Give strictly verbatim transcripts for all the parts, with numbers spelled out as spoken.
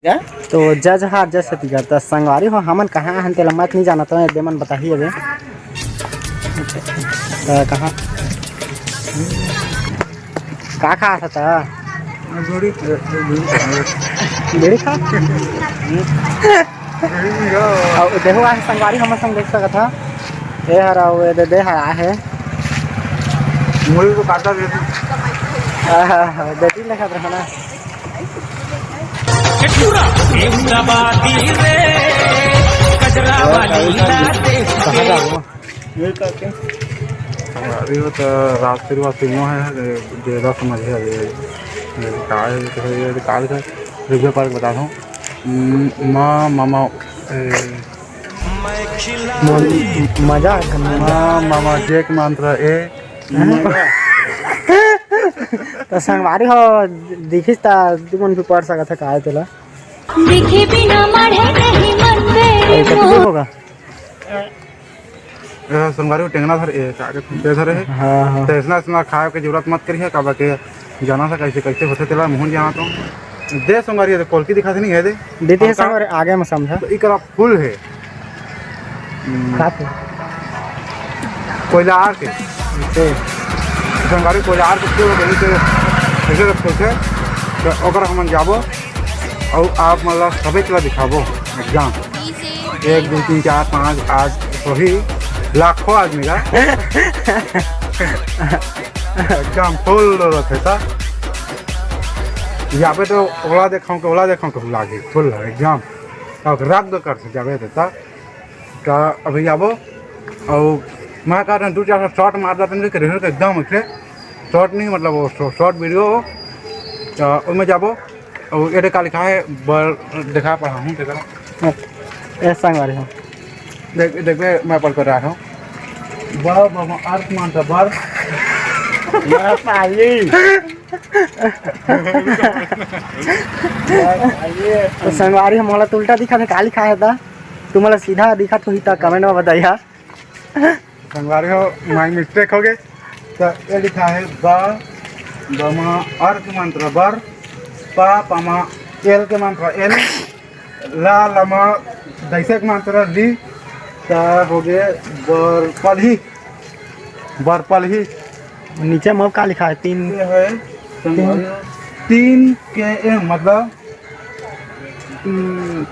तो जज हा जज छत्तीसगढ़, त संगवारी हो, हमन कहाँ हन तेला मत नहीं जानत हन, एदे मन बताही अबे। त कहाँ, का खात हस त? बीड़ी। बीड़ी खा। अउ देहू आहे संगवारी, हमर संग देख सकत हा। ए हर अउ ए दे, दे हर आहे। मुड़ी तो काटा दे। आहा, बेटी लेखा रहा ना। कहाँ जाबो? अभी वो तो राजश्री वाजश्री नो है, जेदा समझ है अभी। ये का है, ये का है, रिव्यू पार्क बता दूँ। हम्म, माँ, मामा, ए, मजा आ गया। माँ, मामा, जेक मंत्र ए। त संगवारी हो, दिखिस त तुमन भी पढ़ सकत ह, का है तेला। दिखे बिना माढ़े नहीं मन अरे, मेरे कब मोह। होगा? ए, संगवारी हो, टेंगना धर, ए, का के फुटे धरे हे। हाँ, हाँ। त ऐसना, ऐसना खाए के जरूरत मत करिए, काबर के जाना था कैसे, कैसे होथे तेला, मुहन जाना तो। दे संगवारी हो, कोलकी दिखा थे नहीं है दे। देते हैं पंखा। संगवारी, आगे में समझा। तो इकरा फुल है। हम्म। खाते। कोयला आर के। ओके। संगवारी कोयला आर के फुल है, जैसे, जैसे फुल है, तो ओकर हमन जाबो, और आप मतलब सभी चला दिखाबो एकदम। एक, दो, तीन, चार, पाँच, आज वही लाखों आदमी का एकदम फुल रहते था। यहाँ पे तो ओला देखाऊँ के, ओला देखाऊँ के लागे फुल है एकदम। अब रात दो कर से जाबे देता। का अभी जाबो। और मैं कहा था दो चार शॉट मार देते हैं, क्रिकेट के एकदम अच्छे शॉट नहीं, मतलब वो शॉ-, शॉर्ट वीडियो हो। तो उनमें जाबो। और ये का लिखा है, बर, देखा पढ़ा हूँ, देखा। ए संगवारी हो। देख, देख बे, मैं पढ़ कर रहा हूँ। बर, बर, अर्थ मान था, बर। मैं पाली। तो संगवारी हो, मोला तो उल्टा दिखा थे, का लिखा है ता? तुम्हारा सीधा दिखा तो ही ता, कमेंट में बताइए। संगवारी हो, माई मिस्टेक हो गए। तो ये लिखा है ब, ब मा अर्थ मंत्र बर, पा, पा मा एल के मंत्र एल, ला, ला मा दैसे के मंत्र ली। तो हो गए बरपलही, बरपलही। नीचे में का लिखा है? तीन। ये है तीन। तीन के ए, मतलब, हम्म,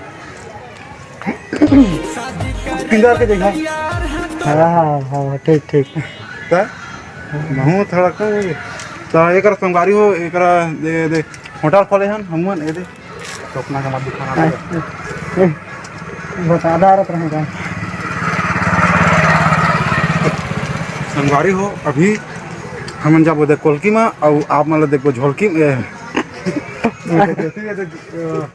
फिंगर के देखा। हाँ, हाँ, हाँ, ठीक, ठीक। त महू थोड़ा कम, त एकरा संगवारी हो, एकरा दे, दे, होटल खोले हन, हमन, ए दे। सपना के मत दिखाना। बता दा रत रहेगा। संगवारी हो, अभी हमन जाबो दे कोलकी मा, अउ आप मन ला देखबो झोलकी मा, ए।